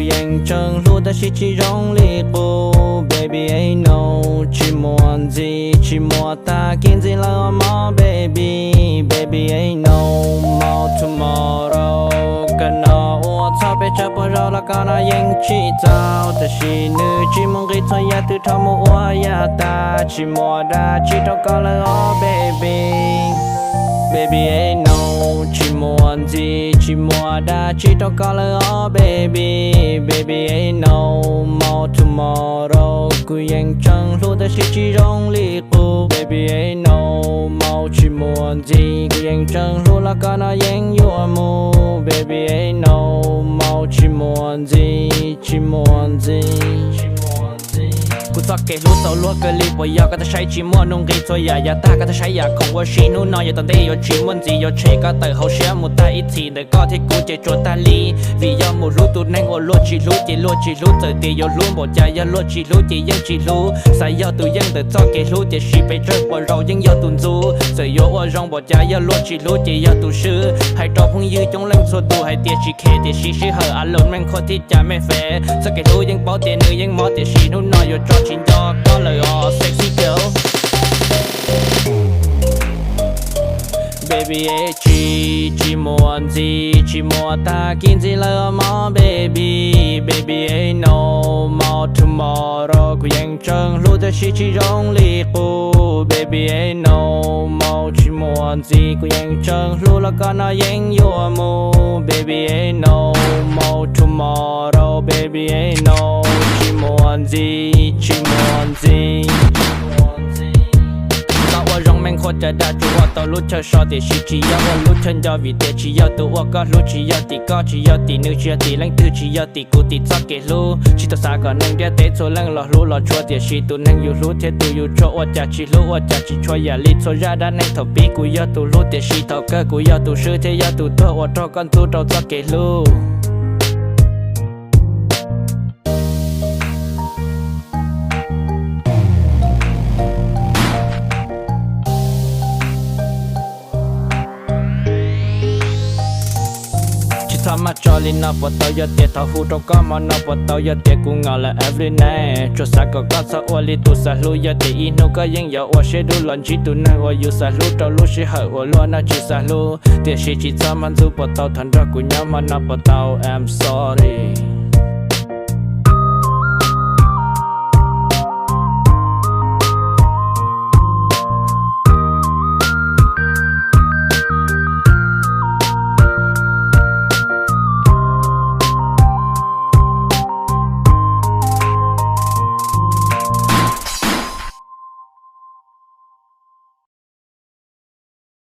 Kuv yeej tseem hlub tab sis tsis zoo li qub, baby ain't no, tsis muaj ntxiv, tsis muaj tag, kis ntxiv lawm os mog baby, baby ain't no more tomorrow. Koj no ua txhaum pes tsawg puas zaus los koj no yeej tsis txaus, tab sis nws tsis mus nqis txhua yam, twb rov mus ua yam tag, tsis muaj dab tsi rau koj lawm os baby. Baby ain't no, tsis muaj ntxiv, tsis muaj dab tsi rau koj lawm os baby, baby ain't no more tomorrow. Kuv yeej tseem hlub tab sis tsis zoo li qub, baby ain't no more, tsis muaj ntxiv, kuv yeej tseem hlub los koj no yeej yuav mus, baby ain't no more, tsis muaj ntxiv, tsis muaj ntxiv. Kuv txoj kev hlub txaus luag kawg li, puas yog koj twb saib tsis muaj, nws nqis txhua yam yav tag, koj twb saib yam khoom ua si, hnub no yuav tom ntej yuav tsis muaj ntxiv, yuav tshem koj tawm hauv siab mus tag, ib txhis ntawm koj thiab kuv ces tsuas tag li. Vim yog mus hlub tus neeg uas luag tsis hlub ces luag tsis hlub, txawm tias yuav hlub npaum cas yog luag tsis hlub ces yeej tsis hlub, xav yog tus yeej ntawm txoj kev hlub, tiam sis pes tsawg puas zaus yeej yog tus ntxub, txawm yuav ua zoo npaum cas yog luag tsis hlub ces yog tus swb. Hais rau phooj ywg coob leej txhua tus hais tias tsis khe, tiam sis sij hawm a los meej qhuav thiab cas mej fes, txoj kev hlub yeej paub tias nws yeej mob, tiam sis hnub no yuav tso tsis nco koj lawm os sexy girl. Baby ain't, tsis muaj ntxiv, tsis muaj tag, kis ntxiv lawm os mog baby, baby ain't no more tomorrow. Kuv yeej tseem hlub tab sis tsis zoo li qub, baby ain't no more, tsis muaj ntxiv, kuv yeej tseem hlub los koj no yeej yuav mus, baby ain't no more tomorrow, baby ain't no, tsis muaj ntxiv, tsis muaj ntxiv. Tau ua zoo meej qhuav cawv dag tsuas ua tau lub chaw so, tiam sis tsis yog ua lub chaw nco, vim tias tsis yog tus uas koj hlub, tsis yog tim koj, tsis yog tim nws, tsis yog tim leej twg, tsis yog tim kuv, tim txoj kev hlub. Tsis tau xav kom neeg ntiaj teb txhua leej los hlub los tshua, tiam sis tus neeg yus hlub thiab tus yus tshua ua cas tsis hlub, ua cas tsis tshua yam li txhua zaj dab neeg. Thaum pib kuv yog tus hlub, tiam sis thaum kawg kuv yog tus swb thiab yog tus tuag ua rau koj ntxub rau txoj kev hlub. Tsis txhob maj tso li no puas tau, yog tias thov hu rau koj hmo no puas tau, yog tias kuv ngam lawm every night. Tsuas xav kom koj txhob ua li tus xav hlub, yog tias ib hnub koj yeej yuav ua siab dub los ntsib tus neeg uas yus xav hlub rau lub sij hawm uas luag neej tsis xav hlub. Tiam sis tsis txhob maj ntxub puas tau, thov nrog kuv nyob hmo no puas tau, I'm sorry.